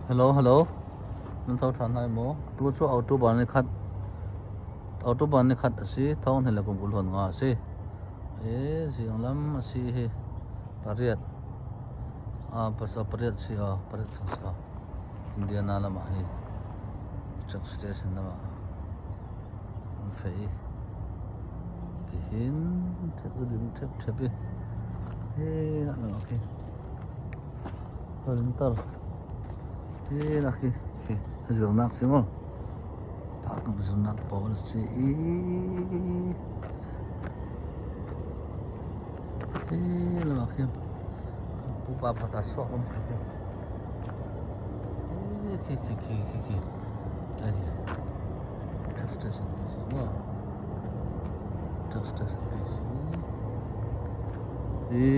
Hello hello nan tho than lai maw tu cu October ni khat October ni khat a si thawng hnih le kum kul huan nga a si i zinglam a si hi pariat pariat si aw pariat si aw Indiana lamah hi truck station lamah an feh i tihin thil a ding ṭhepṭhep i hi a lang khi tar hi nak hi khi zirnak si maw phak zirnak pawl a si i hi lamah khi pupa pakhat aa suak lam khi khi khi khi khi khi Truck station ti si maw truck station ti si i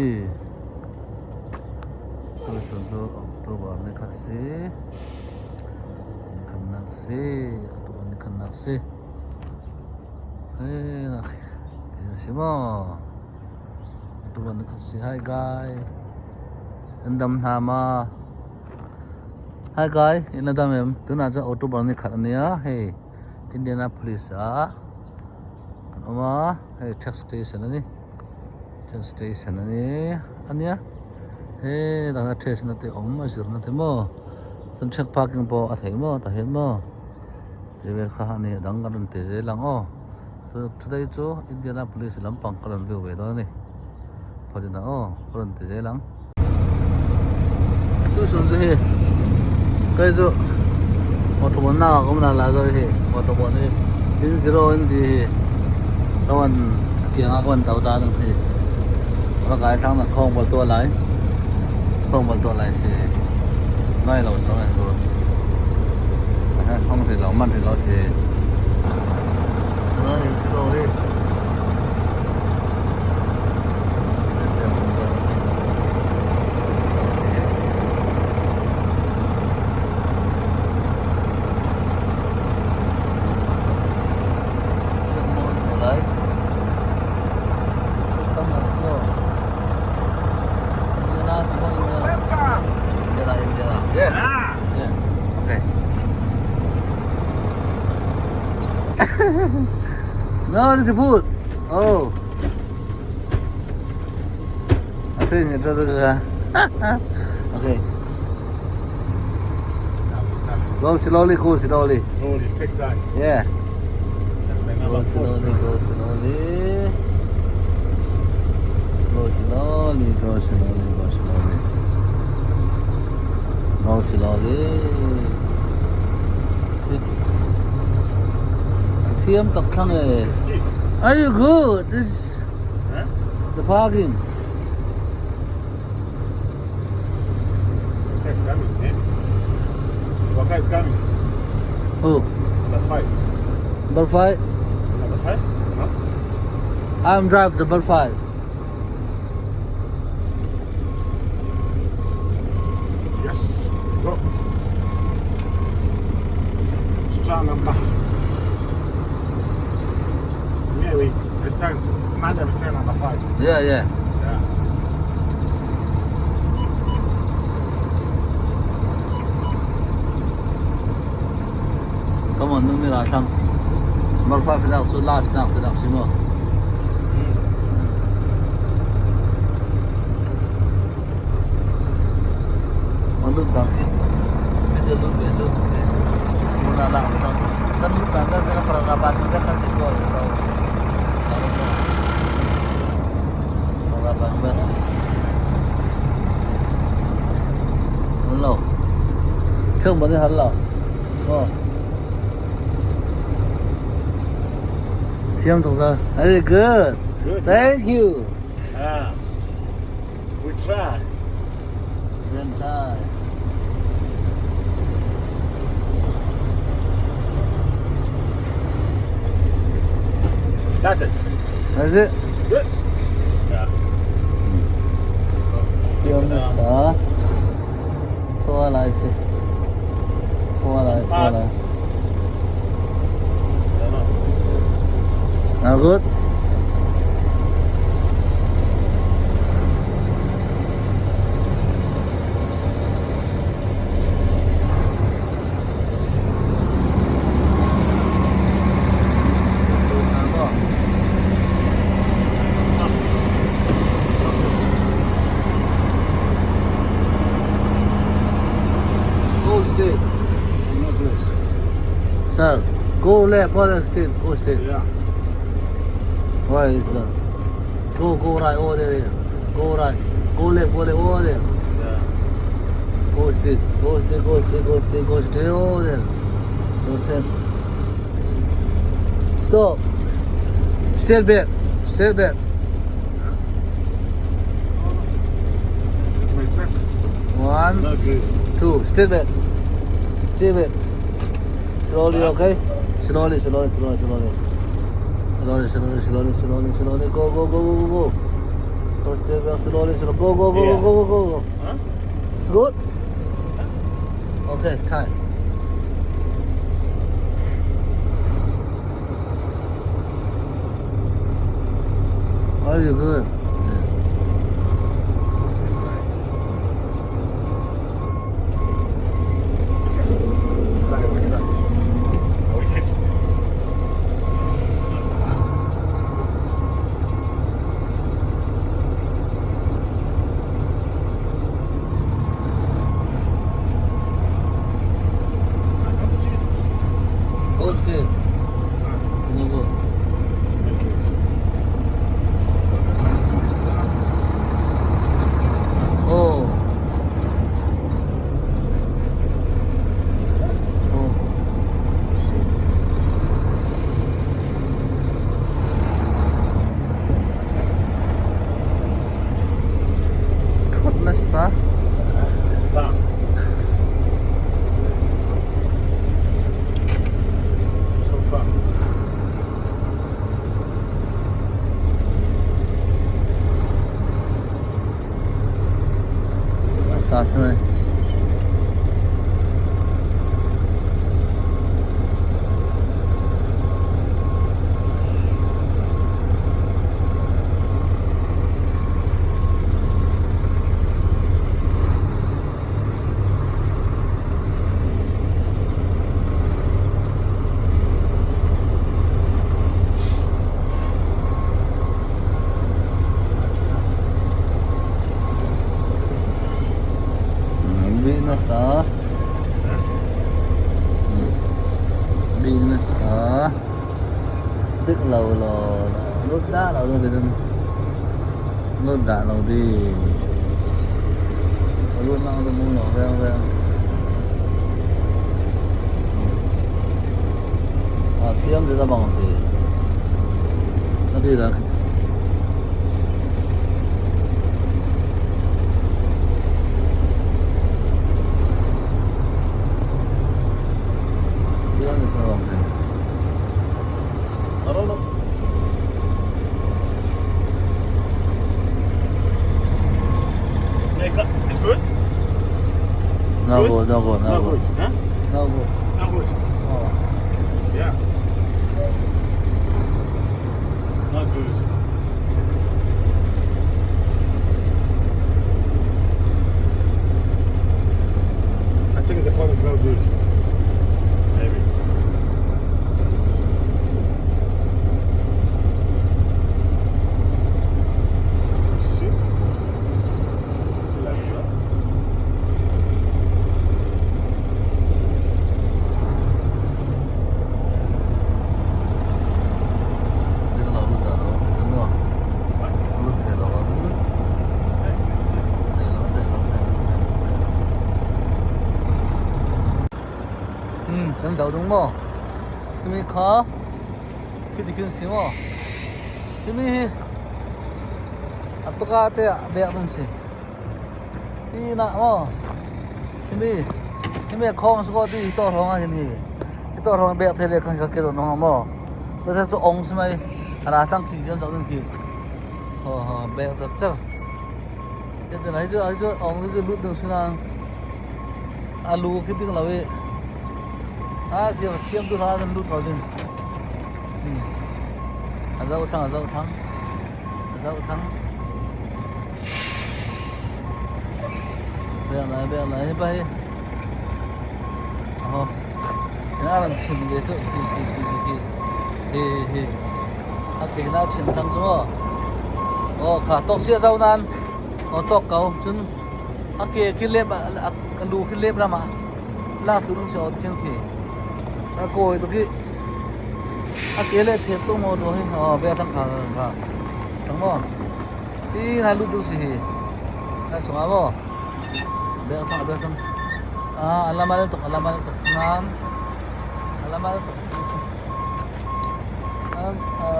tucun cu October ni khat si ni khatnak si October ni khatnak si hei nak ti si maw October ni khat si hi guy an dam hna ma Hi guy, in a dam em? Tunah chuan October ni khat ania hei Indianapolis ah kan awm a hei tax station ani tax station ani ania hei tah hian tax na te awm a zirna te maw chuan check parking pawh a theih maw tah hian maw tih vel kha ani a dang kan rawn ti zel ang aw today chu Indianapolis lampang ka rawn view ve dawn ani phawt inah aw ka rawn ti zel ang. Tu sun chu hi kai chu motor bon na ka na la zo hi motor bon hi in zero in ti hi kawan kianga kawan tau ta nang hi ka kai thang na khong bol to lai khong bol to lai si nai lo so ngai ko khong thì lo man thì lo si nó in zero hi No, this is good. Oh. 啊，对，你做这个。Okay. Go slowly, go slowly. Slowly, take time. Yeah. Go slowly, go slowly. Go slowly, go slowly, go slowly. Go slowly. Sit. Thiam tak thlang e. Are you good? This Huh? the parking. What is coming, eh? What is coming? Who? Number 5. Number 5? Number 5? No? I'm drive number 5. Yes. Go. Strong number. Yeah, we. It's time. Madam is number 5. Yeah, yeah. Yeah. Come on, nung mira sang. Number 5 nak so last nak nak simo. Lut bang ki. Kita lut besok. Muna lang ito. Tan tan tan sa parang ka kasi ko ito. Parang ba si. Hello. Chung ba ni hello. Oh. Siam tong sa. Very good. Good. Thank you. Ah. We try. Then try. That's it. That's it. Good. Yeah. Siam sa. Thua lại si. Thua lại, thua lại. Pass. No, no. Now good. Sir, go left, go left, straight, go straight. Yeah. Where is the? Go, go right, over there. Go right, go left, go left, over there. Yeah. Go straight, go straight, go straight, go straight, go straight, over there. Go turn. Stop. Step back, step back. My back. One, Not good. two, step back. Step back. Slowly, okay? Slowly, slowly, slowly, slowly. Slowly, slowly, slowly, slowly, slowly. Go, go, go, go, go, go. Go step back, slowly, slowly. Go, go, go, Yeah. go, go, go, go. Huh? It's good? Okay, time. Are you good? Yeah. It's like like that. Are we fixed? I don't see it. Go straight. Go, go. Okay. Oh. Oh. Thut nasa. Far. So far. Nasa thôi. Bi nasa. Bi nasa. Tức lâu lo lúc đã lâu rồi thì lúc đã lâu đi. Luôn năng tôi muốn nó veo veo. À, thiêm thì ta bằng thì nó đi là thiêm thì ta bằng thì I don't know. Make up. It's good? No good? good, no good, no Not good. good. Huh? No good. Not good. Oh. Yeah. Not good. I think the problem is not good. Maybe. See? See like that. Cái là lúc đó đúng không? What? Lúc thì đó đúng. Đây là đây là đây là đây là. Ừ, 咱们走đúng không? Cái mình khó. Cái thì kinh xíu mà. Cái mình à tôi cả thế bẹt đúng xí. Đi nọ mà. Cái mình không số đi to rong à cái này. Cái to rong bẹt thế là cái cái cái nó mà. Bây giờ cho ông xem mày. À thằng kỳ cái dạo kỳ. Ờ ờ bẹt rất chắc. Cái này chứ ấy chứ ông cái lút đường xí nào. Alu cái tiếng là vậy. À thì thiêm tôi ra lút vào đi. Ừ. À dạo thằng à dạo thằng. À dạo thằng. Bẹt lại bẹt lại bay. Ờ. Cái nào chim về thôi thì thì thì thì thì thì. À cái nào chim thằng chứ Ờ khả tóc chia rau nan. Ờ tóc cầu chân. À cái cái lép à lu cái lép ra mà. La thứ nó sẽ ở cái gì. A kawi tuk i a ke le thep tuk maw tu hi aw bia thang kha kha thang maw hi na lut ding si hi na sung ah maw bia thang bia thang ah alamal tuk alamal tuk nan alamal tuk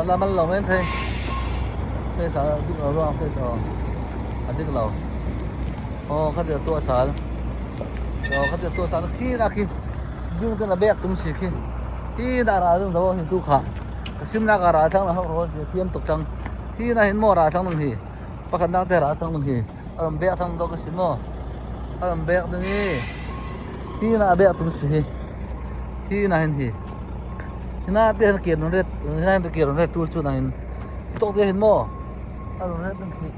alamal lo men thei thei sa dik lo ruang thei sa a dik lo aw kha tia tua sal aw kha tia tua sal khi na khi ding chu na bek tum si khi hi na ra ding zo hin tu kha ka sim na ka ra thang na hok ro si thiam tuk chang hi na hin mo ra thang nang hi pakhat nak te ra thang nang hi aram bek thang do ka sim mo aram bek ding hi hi na bek tum si hi hi na hin hi na te hin ke non ret na hin ke non ret tul chu na hin tok te hin mo aram ret ding hi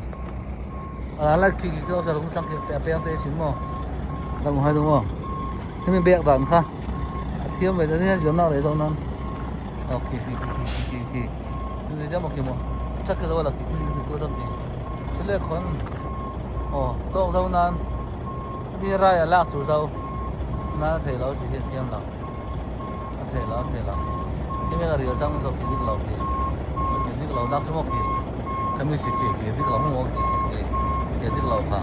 a la khi khi ko sa lung tlang khi pe peng te sin mo dang hai đúng không thế mình bẹc đàn kha thiêm về cho nên giống nào đấy đâu non ok khi khi khi khi khi như thế mà khi mà chắc cái đó là khi khi khi tôi thì thế là con ồ tôi dâu nan mi ra ya lạc chủ dâu na thầy lão chỉ hiện thiêm là thầy lão thầy lão thế mình là điều trong dọc thì đi lâu thì thì đi lâu nak semua khi kami si khi khi đi lâu không khi khi khi đi lâu kha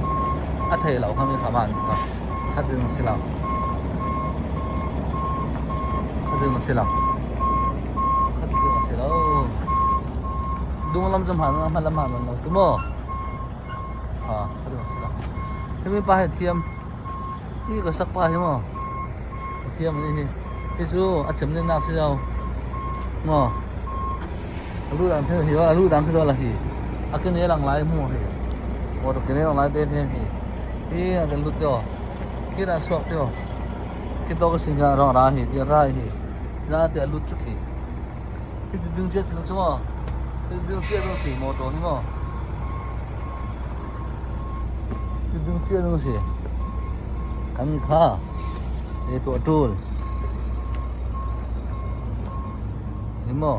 a thei lo kha mi kha man kha kha ding si lo kha ding si lo kha ding si lo dung lam chum han ma lam han lo chu mo ha kha ding si lo thế mi pa he thiam hi ka sak pa hi mo thiam ni hi hi chu a chem ni nak si lo mo lu dan the hi lu dan the la hi a ke ne lang lai mu hi mo to ke ne lang lai te the hi hi a kan lut yo khi na suak yo khi to ka sin ra ra hi ti ra hi ra te lut chu khi hi ti ding che chu chu mo ti ding che dong si mo to hi mo ti ding che dong si kan kha e to tul ni mo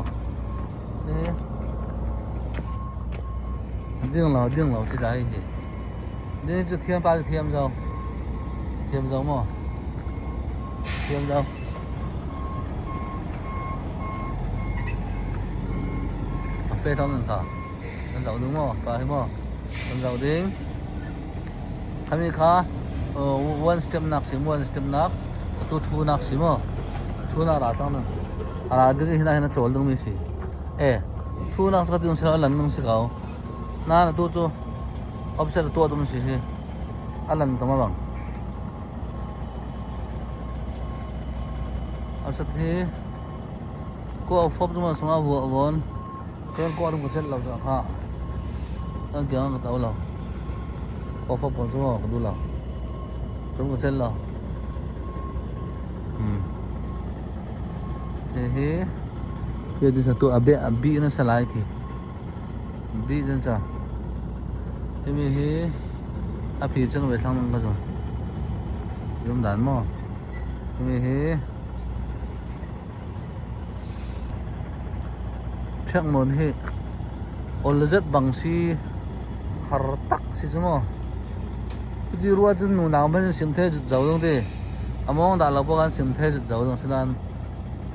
ding lo ding lo chi dai hi ding chu thiam pa chu thiam zo thiam zo mo thiam zo a fe thong nan kha kan zoh ding maw pa hi maw kan zoh ding khami kha one step nak sim one step nak atu thu nak si maw thu nak ra tang nan ara ding hi na hin a chawl ding mi si e thu nak ka ting sila lan nang si kau na na tu chu offset tu dum si hi alan tama bang offset hi ko fop dum sunga von Tel ko rum ka set lo chu kha kan kiang ka tau lo ko fop pon chu ka du lo tum ka set lo he hi ke di sa tu abe abi na salai khi bi chen cha hemi hi a phi chen ve thlang ka zo zum dan mo hemi hi Thekmawn hi awl zet bang si har tak si chu maw chuti rual chu nu nau hmel in sim thei zut zo deuh ti a mawng dah lo pawh khan sim thei zut zo deuh si nan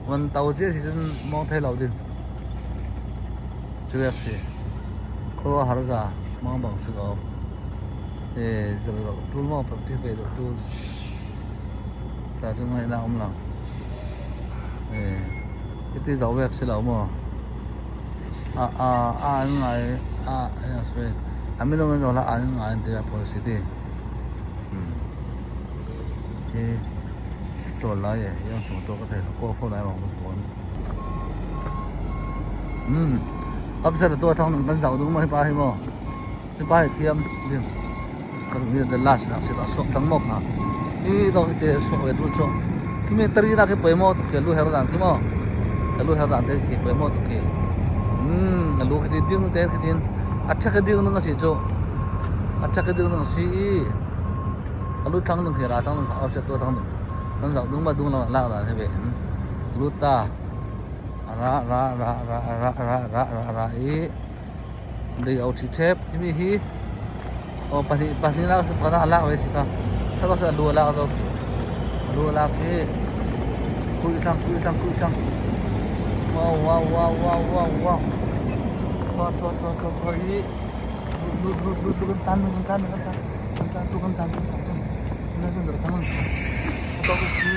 van to chiah si chuan mawng thei lo din chu vek si khawruah har za mawng bang si ko e zir loh tul maw practice ve deuh tul tah chuan ngaihna a awm lo. Heti zo vek si lo maw a a a an ngai a sorry a minung in zawh la an ngai an ti a policy ti hi chawl lai e yang sung tawk a thei lo kaw fo lai vang bawk pawn um officer tu a thang kan zau ding maw hepa hi maw hepa hi thiam din kan mi the last nak si ta suak tlang maw kha hi dawk hi te suak ve tul chu khi mi tari na khi pawimawh tuk khi a lu her dan khi maw a lu her dan te khi pawimawh tuk khi um a lu khi ti ding te khi tin a thek a ding nang a si chu a thek a ding nang si i a lu thlang nang khi ra thlang nang kha offset tu thlang nang kan zau dung ma dung lam lak dan hi ve in lu ta ra ra ra ra ra ra ra ra ra i Lei a ṭhi ṭhep timi hi aw pahnih pahnih nak cu pakhat ah a lak ve si kha. Kha a lu a lak zau khi. A lu a lak khi. Kui thlang kui thlang kui thlang wow wow wow wow wow wow thua thua thua thua thua i lut lut lut lut kan tan kan tan kan tan kan tan tu kan tan kan tan kan kan kan thang to cái gì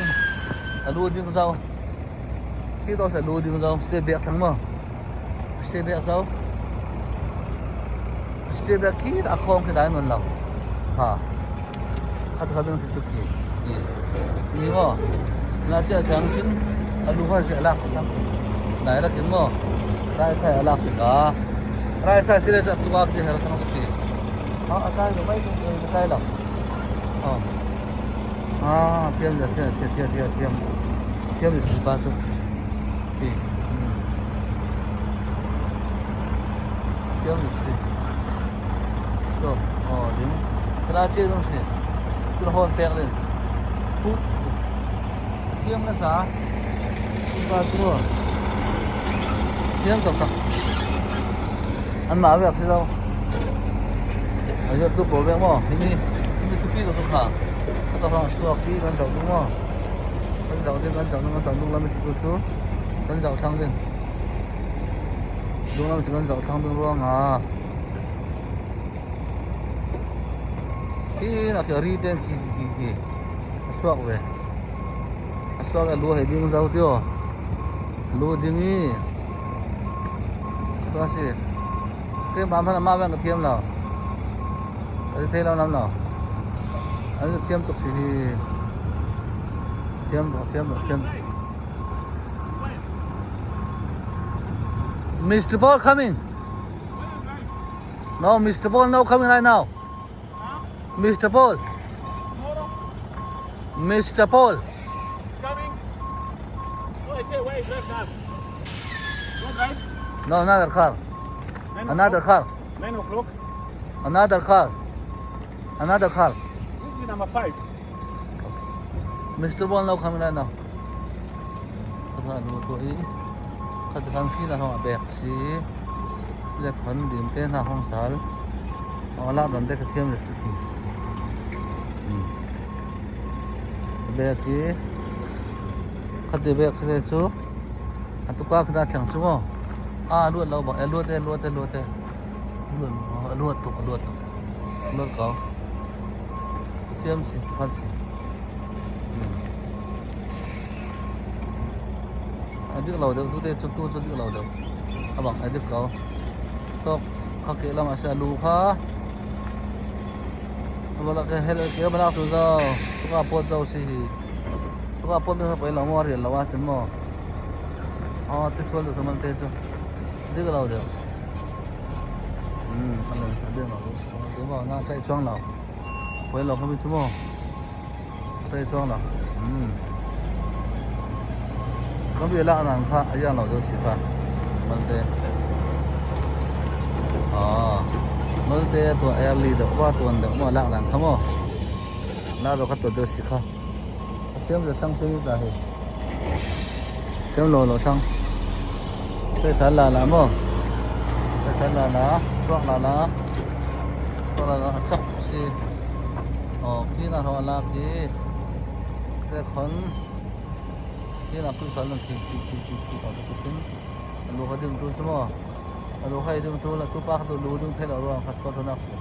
à lu ding sao khi đó sẽ lu ding sao sẽ bẹt thằng mà sẽ bẹt sao sẽ bẹt khi đã không cái đáy nguồn lọc hả khát khát đừng sẽ chụp gì ni mo na che thang chin alu kha ke lak thang nai ra kin mo rai sai alak ka rai sai sile cha tu ka ki her thang ki ha a chai do mai tu sai lo ờ à thiam được thiam thiam thiam thiam thiam thiam được 18 tu thì thiam được si stop ờ đến ra chơi đông si tôi hôn pek lên phút thiam là sao ba tu thiam tập tập ăn mã việc gì đâu ở giờ tôi bỏ việc mà hình như tôi biết được không hả ta rong suak hi kan zoh tung maw kan zoh ding kan zoh ding kan zoh hnung lam a si tu chu kan zoh thlang ding hnung lam chu kan zoh thlang ding ruangah khi nak khi a ri te khi khi khi a suak ve a suak a lu hei ding zo tio lu ding i a si keimah hmanh amah bang ka thiam lo ka ti thei lo nam lo an thiam tuk si hi thiam tuk thiam tuk thiam Mr. Paul coming. No, Mr. Paul no coming right now. Mr. Paul. Mr. Paul. He's coming. No, I say where is drive now? No drive. No, another car. Nine Another o'clock. car. 9 o'clock. Another car. Another car. This is number 5. Mr. Paul no coming right now. Kha lu tu i kha kan khi na hong a bek si le khon dim te na hong sal ala dan te ka thiam le chu khi bek i kha ti bek se chu a tu ka khna thlang chu mo a luat lo ba e luat e luat e luat e luat luat tuk luat tuk luat ko thiam si khan si a dik lo deuh tu te chu tu chu dik lo deuh a bang a dik ko tawk kha ke lamah se a lu kha wala ke hel ke balak tu zo tu ka pawt zo si hi tu ka pawt mi kha pai lo maw a rian lo a chan maw aw te sual tu saman te chu dik lo deuh um a lan sa dik lo deuh si maw na chai chuang lo pai lo kha mi chu maw Rei chuang lo umm ka vi lak nan kha a iang lo deuh si kha malte aw malte a tuah early deuh va tuan deuh maw a lak dan kha maw lak deuh kha tuah deuh si kha a fiam zet chang se ta hei fiam lo lo chang phaisa la la maw phaisa la la suak la la suak la la a chak si. Aw khi na hrawh a lak i thil khon khi na pulsal nan khi khi khi khi khi ko tu khin a lu kha ding tu chu maw a lu kha i ding tu la tu pa kha tu lu ding thei lo ruang kha sual thonak si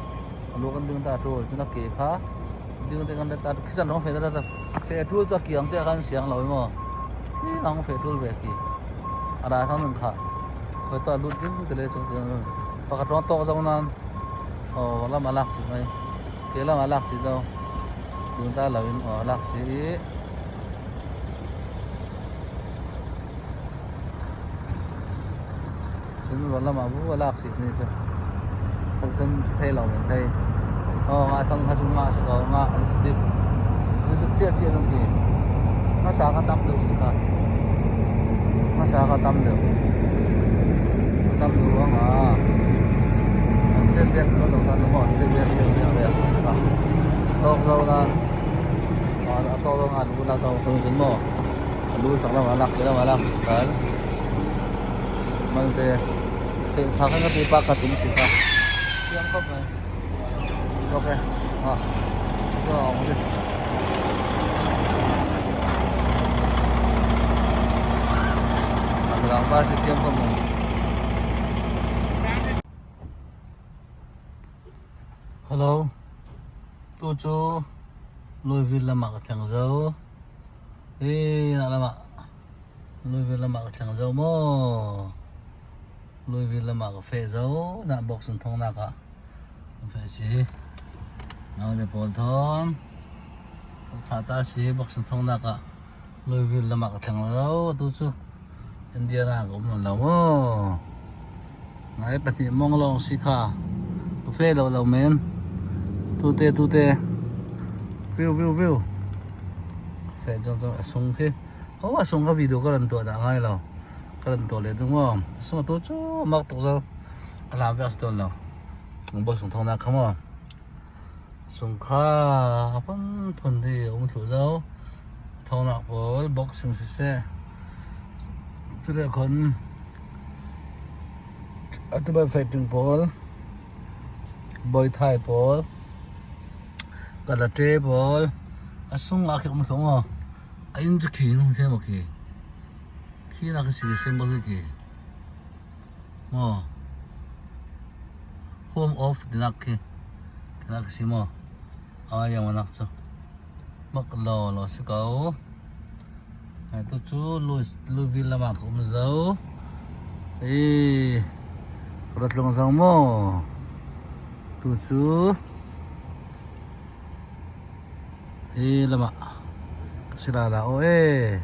a lu kan ding ta tu chu na ke kha ding te kan ta khi chan rong fe ta fe tu to kiang te khan siang lo maw khi nang fe tul ve khi a ra thang nang kha khoi to lu ding te le chung te pakhat rong tok zong nan aw lam a lak si mai ke lam a lak si zo ding ta lo in aw a lak si i cun va lam ah bu a lak si ni cu kan kan thei lo men thei aw nga thang kha cu nga si ko nga an si dik dik cia cia kan ti ngasa kha tam deuh si kha ngasa kha tam deuh tam deuh ruangah state bank ka zoh tan maw state bank hi a riak kha tawk zo nan a tawk zo nga lu la zo khun cun maw a lu sak lam a lak ke lam a lak kal malte theih kha kan ka ti pa khat um si kha siang khop mai ok à cho ông đi. Pa si thiam ko mu. Hello. Tu cu Louisville lam ah ka thleng zo. Hi na lam ah Louisville lam ah ka thleng zo maw. Louisville lam ah ka feh zo. Na boxing thong nak ah ka feh si. Nau le pawl thawn. Tha ta si boxing thong nak ah Louisville lam ah ka thleng lo. Tu cu Indiana ka um lo maw. Ngai pahnih mong lawng si kha. Ka fe lo lo men. Tute tute. View view view. Fe jong jong asung khi. Oh asung ka video ka ran tuah dah ngai lo. Ka ran tuah le dung maw. Asung tu cu mak tuk zo. Alam ve as ton lo. Bok sung thong na kha maw. Sung kha phun phun di um thlu zo. Thongnak pawl boxing siseh cule khon atu fighting pawl Muay Thai pawl karate pawl a sung ah khi um thlu maw a inn cu khi hung the maw khi khi nak si sem bak khi maw home of dinak khi nak si maw a yang nak cu Mak lawlaw si ko. Tu cu Louisville lam ah ka um zo. Hi ka ra tlung zong maw? Tu cu hi lam ah ka si la la aw ee.